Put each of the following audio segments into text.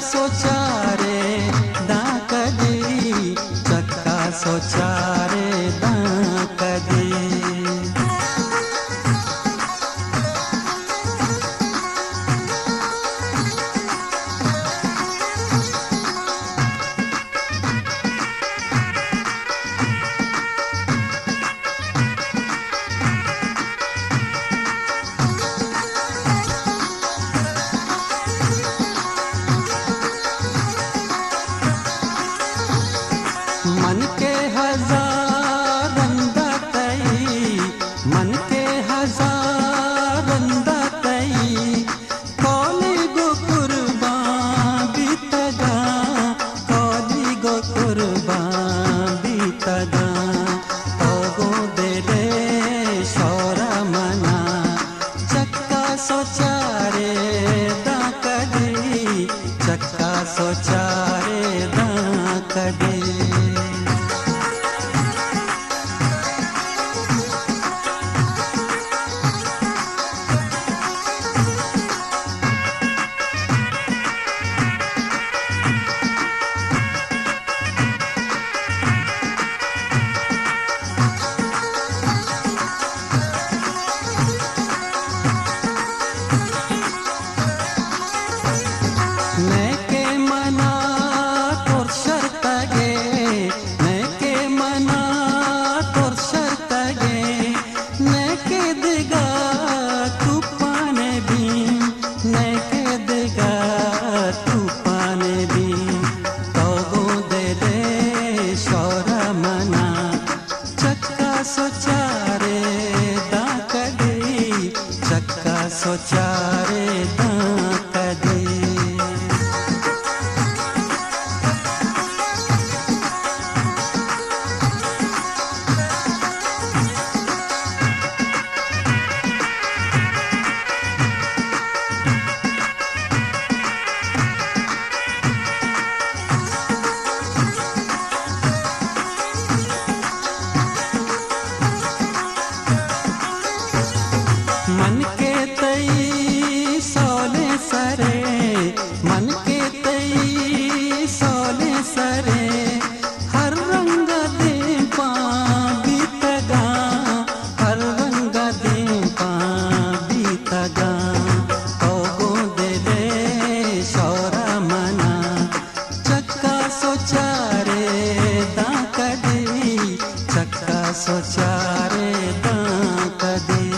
سوچارے داں کدی، چکا سوچارے داں کدی۔ من کہ ہزار رند ءَ تئی، من کہ ہزار رند ءَ تئی، کالی گوں قربان بیتگاں، کالی گوں قربان بیتگاں۔ تو گوں دل ءِ شور ءَ من ءَ چکا سوچارے داں کدی، چکا سوچارے داں کدی۔ نئے کہ من ءَ ترشتگ ئے، نئے کہ من ءَ ترشتگ ئے، نئے کہ دگہ توپانے بی، نئے کہ دگہ توپانے بی۔ تو گوں دل ءِ شور ءَ من ءَ چکا سوچارے داں کدی، چکا سوچارے داں کدی۔ من کہ تئی سولیں سرے، من کہ تئی سولیں سرے، ہر رنگ ءَ دیمپان بیتگاں، ہر رنگ ءَ دیمپان بیتگاں۔ تو گوں دل ءِ شور ءَ من ءَ چکا سوچارے داں کدی، چکا سوچارے داں کدی۔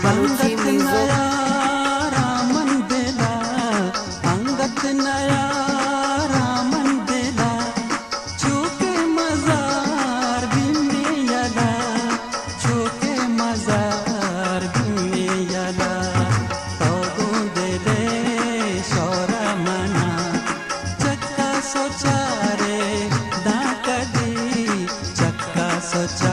بلوچی میوزک۔ انگت نیارا من دلا، انگت نیارا من دلا، چوکہ مزار بی مئے یلا، چوکہ مزار بی مئے یلا۔ تو گوں دل ءِ شور ءَ منا چکاس ءُ چارے داں کدی، چکاس ءُ چارے